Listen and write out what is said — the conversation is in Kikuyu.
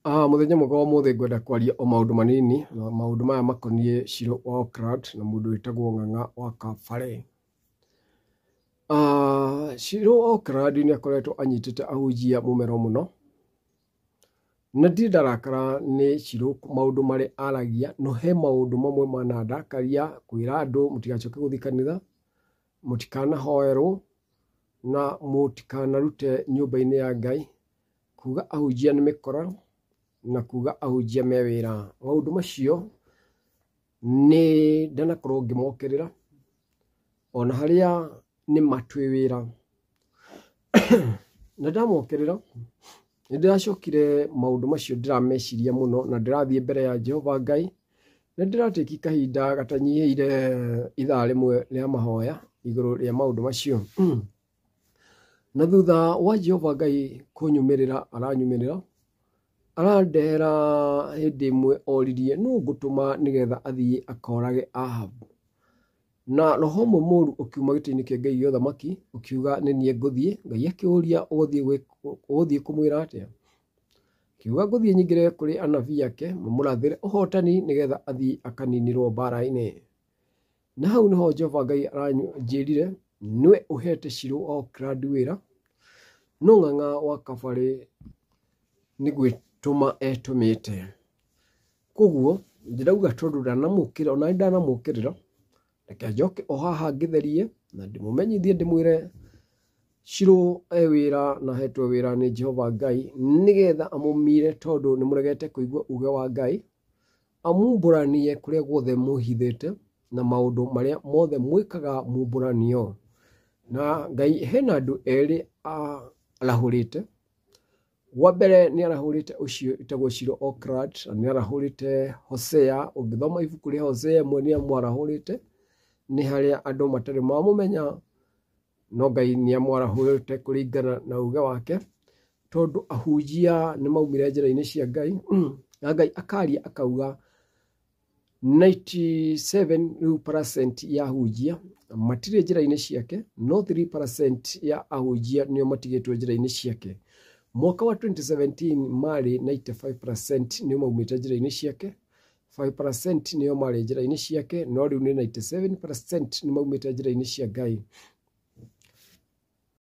Mũthenya mwega wa ũmũthĩ ngwenda kwaria o maũndũ manini na maũndũ maya makoniĩ Shiro wa Oakland na mũndũ wĩtagwo Ng'ang'a wa Kabare. Shiro wa Oakland nĩ akoretwo anyitĩte ahunjia mũmero mũno, na ndirĩ ndarakara nĩ Shiro maũndũ marĩa aragia, no he maũndũ mamwe manandakaria kwĩra andũ mũtigacoke gũthiĩ kanitha, mũtikanahoerwo na mũtikanarute nyũmba-inĩ ya Ngai, kuga ahunjia nĩ mĩkora na kuga ahunjia me wĩra. Maũndũ macio nĩ ndanakorwo ngĩmokĩrĩra ona harĩa nĩ ma twĩ wĩra. Na ndamokĩrĩra nĩ ndĩracokire maũndũ macio ndĩrameciria mũno na ndĩrathiĩ mbere ya Jehova Ngai na ndĩratĩki kahinda gatanyihĩire ithaa rĩmwe rĩa mahoya igũrũ rĩa maũndũ macio. Na thutha wa Jehova Ngai kũnyumĩrĩra aranyumĩrĩra, arandehera hĩndĩ ĩmwe oririe nũ ngũtũma nĩgetha athiĩ akorage Ahabu. Na roho ũmwe mũru ũkiuma gĩtĩ-inĩ kĩa Ngai gĩa ũthamaki ũkiuga nĩ niĩ ngũthiĩ. Ngai akĩũria ũgũthiĩ kũmwĩra atĩa? Akiuga ngũthiĩ nyingĩre kũrĩ anabii ake mamũrathĩre ũhotani nĩgetha athiĩ akaninĩrwo mbara-inĩ. Na hau niho Jehova Ngai aranjĩrire nĩwe ũhete Shiro wa Oakland wĩra, no Ng'ang'a wa Kabare nĩ gwĩtũma etũmĩte. Koguo ndĩrauga tondũ ndanamũkĩra, ona niĩ ndanamũkĩrĩra, reke njoke o haha ngĩtherie na ndĩmũmenyithie ndĩmwĩre Shiro e wĩra na ahetwo wĩra nĩ Jehova Ngai nĩgetha amũmire tondũ nĩ mũregete kũigua uge wa Ngai, amumbũranie kũrĩa guothe mũhithĩte na maũndũ marĩa mothe mwĩkaga mumbũranio. Na Ngai hena andũ erĩ arahũrĩte. Wa mbere nĩ arahũrĩte ũcio wĩtagwo Shiro Oakland, na nĩ arahũrĩte Hosea. Ũngĩthoma ibuku rĩa Hosea ĩmwe nĩ amwarahũrĩte, nĩ harĩa andũ matarĩ mamũmenya, no Ngai nĩ amwarahũrĩte kũringana na uge wake, tondũ ahunjia nĩ maumire njĩra-inĩ cia Ngai, na Ngai akaria akauga 97 rĩu percent ya ahunjia matirĩ njĩra-inĩ ciake, no 3% ya ahunjia nĩo matigĩtwo njĩra-inĩ ciake. Mwaka wa 2017 marĩ 95% nĩo maumĩte njĩra-inĩ ciake, 5% nĩo marĩ njĩra-inĩ ciake, no rĩu nĩ 97% nĩ maumĩte njĩra-inĩ cia Ngai.